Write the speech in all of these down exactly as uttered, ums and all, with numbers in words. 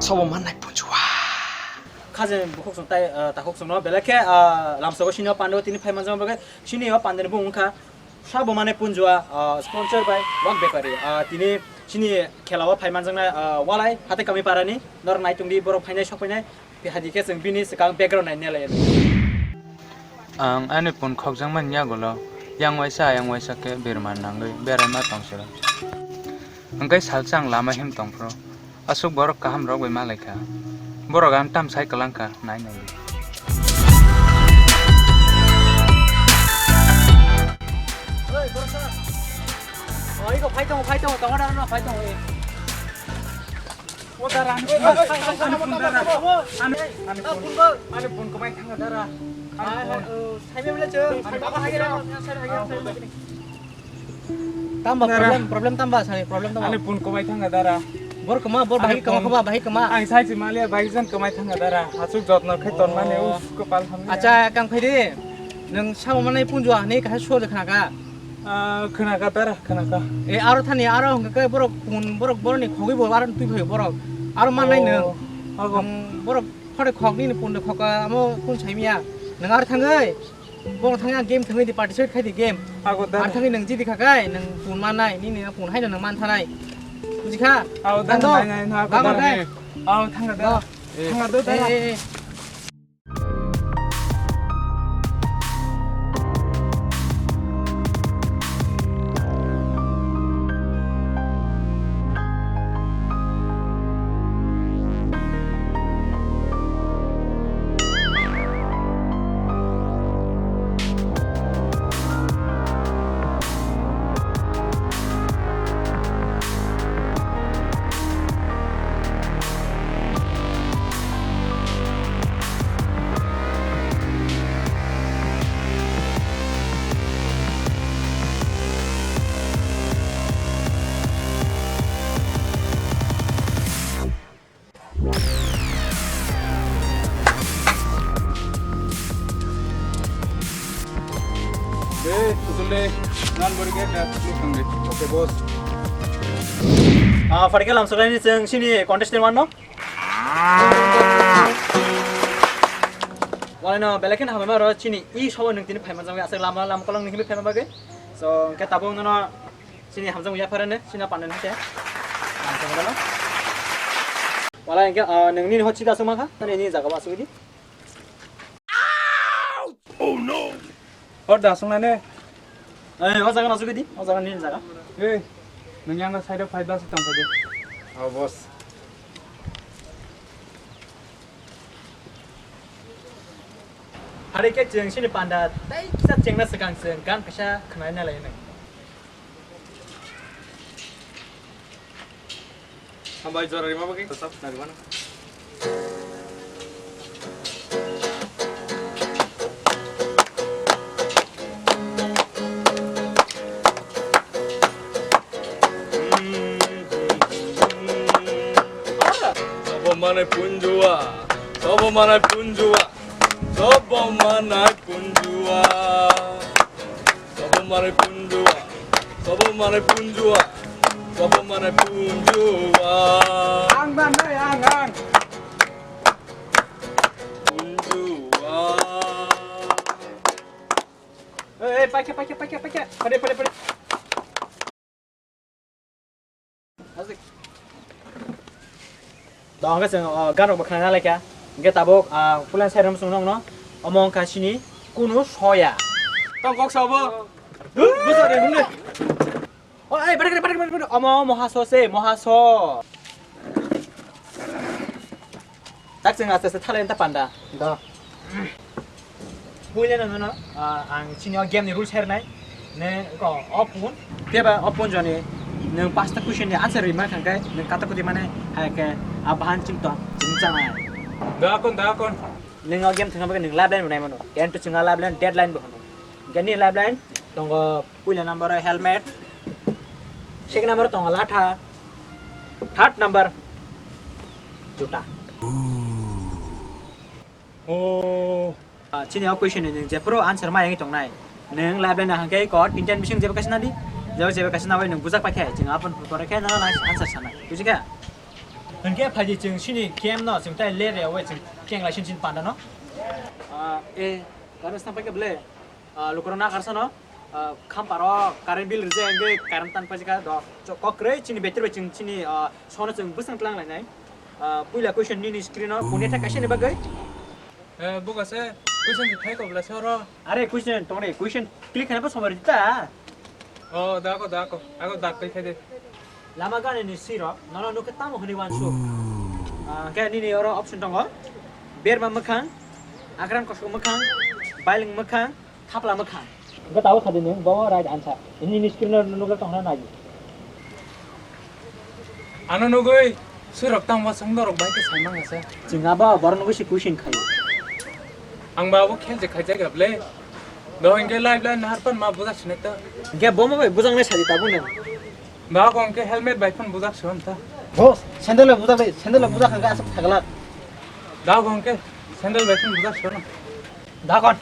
Sobo mannai punjua. Khajen bukhuk song tai, ah, takhuk songno belai khe, ah, lamsogo sini o pando tini phai manjak bagwi sini o pandani bung wngkha. Sabo mane punjua, ah, sponsor by Wak Bepari. Ah, tini sini khela o phai manjaknai, ah, walai hatai kami parani nor naitung di borok phainai sok phainai. Tei hai di khe chwng bini swkang background nai nelai. Ang ani pun khokjakmani yagulo yang waisa yang waisa khe birman nangwi beraima tong siro. Hwnkhe salsa ang lama him tong phuru aswk borok kaham rok bai ma lai kha. Borok ang tam sai kwlang kha, nai nai di. Oi, borok sa. Oh, iko phai tongo, phai tongo, tongo da no, phai tongo, eh. O dara, ani phone, ani phone dara. Ani, ani phone, ani phone kwmai thanga dara. Ani phone. Tamba problem, problem tamba sani, problem tamba. Ani phone kwmai thanga dara. Bor kwma, bor bahai kwma, bahai kwma. Ang sai si malia bahai jan kwmai thanga dara. Aswk jotno khai ton mani, oh, uff, kwpal hamya. Acha, kam khai di. Nang samo manai punjua ni kahai so de khna ka. Ah, khna ka dara, khna ka. E, aro thani, aro hwnkhe borok kun, borok boroni khogwi bo aro twi phai borok. Aro mannai nwng. Oh, ago. Nwng borok khode khok nini punde khok, ah, amo kun sai miya. Nwng aro thangwi. Borok thangwi ang game thangwi di participate khai di game. Ago dara. Aro thangwi nwng jidi kha kai, nwng pun mannai, nini pun hai nwng man thanai. Buji kha? Ago dara. Nang do? Nai, nai, nai, ago dara. Bang kai? Ago thanga dara. Do. Thanga do dara. Eh, eh, eh. Eh, usul deh. Nan beri kita, lu kang deh. Oke, bos. Ah, phaikhe lamsoklaini chwng sini contestant one no. Walaino belai kheno hambai ma ro chini i sobo nwng tini phaima jangwi aswk lama lama kolong nini phaima bagwi. So, hwnkhe tabuk nono chini hamjakmung yapharani, chini panda ni hwnkhe. Lamsoklaino. Walai hwnkhe, ah, nwng nini hot seat aswk mankha, tani nini jaga bo aswk di. Oh no! Hor da aswk nane? Eh, o jaga no aswk di, o jaga nini jaga. Eh, nwng yang side o phai da aswk tong phai di. Oh, boss. Hari khe chwng sini panda tei kisa chengna swkang chwng gan kaisa khwnai nalai nai. Hambai jora rima bagwi. Sap, narima na. Sobo manai punjua, sobo manai punjua, sobo manai punjua. Sobo manai punjua, sobo manai punjua, sobo manai punjua. Ang dan dai, ang, ang. Punjua. Eh, eh, paikhe, paikhe, paikhe, paikhe. Pade, pade, pade. To hwnkhe chwng, o, gan rok bo khna nalai kha. Hwnkhe tabuk, ah, puila sai rwma chwng nokno. Omo wngkha chini kunu soya. Tong kok sabo. Bwsa de hwnle. O, ei, bade, bade, bade, bade. Omo mohaso se, mohaso. Tak chwng aste aste thalai ta panda. Da. Puila no, no, no, ah, ang chini o game ni rules hernai. Ne ko o phone. Teba o phone joni nwng pasta question ni answer rima khangkai nwng kata kuti mane hai ke a bahan ching to ching chang ai. Da kon, da kon. Nwng o game thangba nwng lifeline bo nai mano. Ten to chwng lifeline, deadline bo hano. Gani lifeline tongo puila number o helmet. Second number tongo latha. Third number juta. Oh. Ah, chini o question ni nwng jephuru answer ma yangwi tongnai. Nwng lifeline hwnkhe ko tinta ni bising jeba kaisa nadi. Jeba jeba kaisa nabai nwng bujak paikhe chwng aphan pore khe nono answer sanai. Bujikha? Hwnkhe phaidi chwng chini game no chwng tai le re we chwng kenglai sin chini panda no. Ah, eh, gana sna paikha ble. Ah, lukurok na karsano. Ah, khamparo current bill rwjak hwnkhe current tan paijak do. Cho-, kok kwrwi chini battery bai chwng chini, ah, sono chwng bwswng tlang lainai. Ah, puila question nini screen o kuni thak kaisa ni bagwi. Eh, buka se, question se khai ko bla se oro. Are question tongre, question click khana pa somari ta. Oh, da ko, da ko. Ako da kai khai de. Lama gani ni siro, nono nukhe tamo hwnwi wansuk. Ah, khe nini oro option tongo. Berma mwkhang, akran kosok mwkhang, bailing mwkhang, thapla mwkhang. Hwnkhe tabuk sadi nwng bo right answer. Nini screen o nukle tongna nai. Ano nugwi, swrok tamo swng norok bai khe sai mangsa. Chwng abo borok nugwi se question khaio. Ang ba abo khel je khaijak ble. Dohoi hwnkhe live line nahar pan ma bujak sinai ta. Hwnkhe bo ma bai bujaknai sadi tabuk nwng. Ba ko hwnkhe helmet bai phano bujak se hwn ta. Boss, sandal bai bujak de, sandal bai bujak hwnkhe aswk thaglak. Da ko hwnkhe sandal bai phano bujak se hwn. Da kon.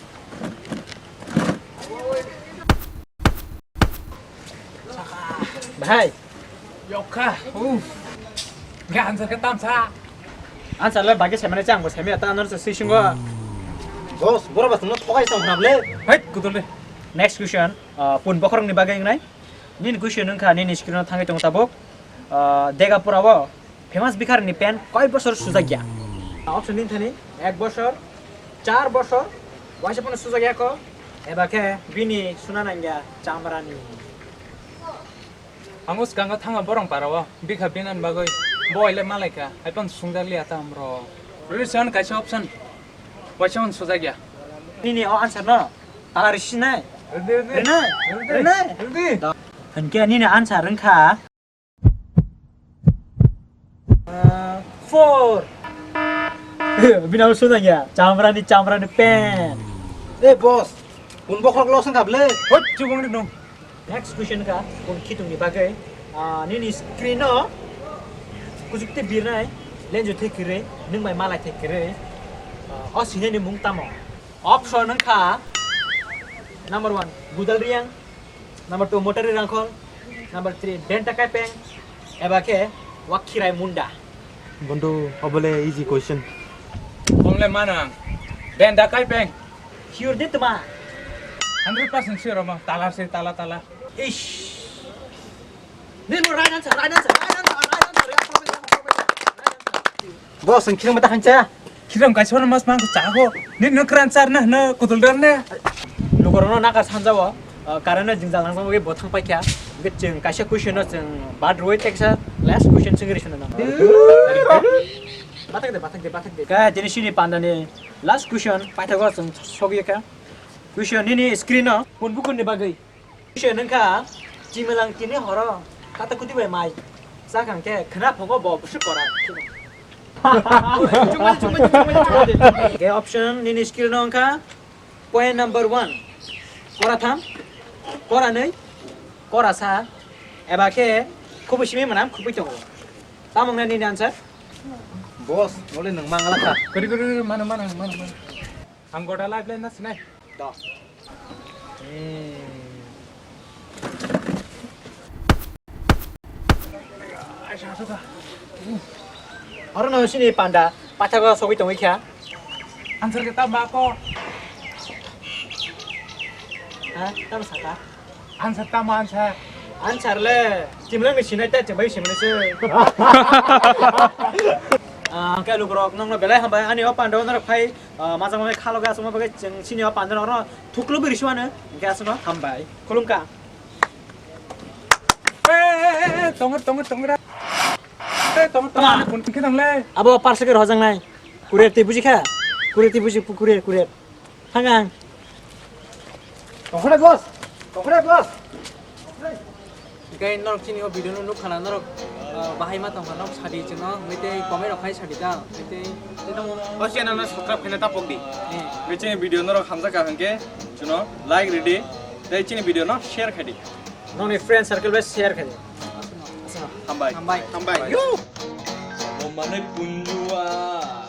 Bhai. Yokha. Uf. Ga answer khe tamsa. Answer le bagi semane chang bo semya ta anor se sising go. Boss, boro bas no thokai tong hable. Hai, kudole. Next question, uh, pun bokhorok ni bagwi wngnai. Nini question wngkha, nini screen o thangwi tongo tabuk. Ah, Dega pura o famous bikharni pant koi bosor sujakya? Option din thani, ek bosor, char bosor, waisa phano sujakya kho, eba khe bini suna nangya chamrani. Ang swkango thangma borong para o bikha binani bagwi bo oile malaikha, hai phano sungjakliya ta amro. Reason kaisa option, waisa phano sujakya. Nini o answer no, tala risi nai. Rwdi, rwdi. Rwdi, rwdi. Rwdi. Hwnkhe nini answer wngkha, ah, four. Bini abo suna ya, chamrani, chamrani pen. Eh, boss, kun bokhorok lo sengkha ble? Hoi, chubung ni nung. Next question ka, kun khitung ni bagwi, ah, nini screen o kuchuk te birnai, lenju thek kire, nung bai malai thek kire, ah, o sinai ni mung tamo? Option wngkha, number one, Gudal Riang, number two, Motari Rangkhol, number three, Denta Kaipeng, eba khe Wakhirai Munda. Bondu, obole easy question. Omle manang, Denta Kaipeng. Sure de tuma? Hundred percent sure omo, tala se, tala, tala. Ish. Nini right answer, right answer, right answer, right answer, ya, professor, professor, right answer. Boss, ang khirang mata khancha. Khirang kaisa mas mang cha ho. Nini no kran char na, na kudul dar na. Lukorno naka sanjao, ah, karena jingjal nang bo thang paikha. Ge cheng kaisa question no cheng bad roi teksa last question cheng ri suna na. Batak de, batak de, batak de. Ka jeni sini panda ni last question paithago cheng sogya ka. Question nini screen no pun bukun ni bagwi. Kisa nungkha, chimilang tini horo, kata kuti bai mai. Sakang khe, khna phogo bo busuk kora. Chungmani, chungmani, chungmani, chungmani. Ke option nini skill no wngkha, point number one. Kora tham, kora nwi, kora sa, eba khe, khubu simi manam khubui tongo. Tamung na nini answer? Boss, nole nung mangala kha. Kori, kori, kori, mano, mano, mano, mano. Ang goda live line na sinai. Da. Aro no sini panda, pathago sogwi tongwi kha. Answer khe tamo ko. Ha, tamo saka. Answer tamo answer. Answer le, chimleng ni sinai ta chimbai simle se. Ah, angke lukurok nongno belai hambai ani o panda norok phai. Ah, majang mai khalo ga asuma bagai cheng sini o panda no thuklu biri suano ga asuma hambai. Khulumka. Eh, eh, eh, eh, tonger, tonger, tonger. Eh, tonger, tonger, tama. Kun khe tang le. Abo parsa ke hojang nai. Kurir ti buji kha. Kurir ti buji kurir, kurir. Hangang. Tongkhore boss. Tongkhore boss. Hingke norok chini o video no nukha na norok, ah, bahai ma tongkha norok sadi chwngno, hingke tei comment rok khai sadi ta, hingke tei, tei tamo. O channel no subscribe khaina ta pokdi. Eh. Hingke chini video norok hamjakha hingke chwngno like ridi, tei chini video no share khaidi. Nongni friend circle bai share khaidi. Hambai. Hambai. Hambai. Yo. Omanai punjua.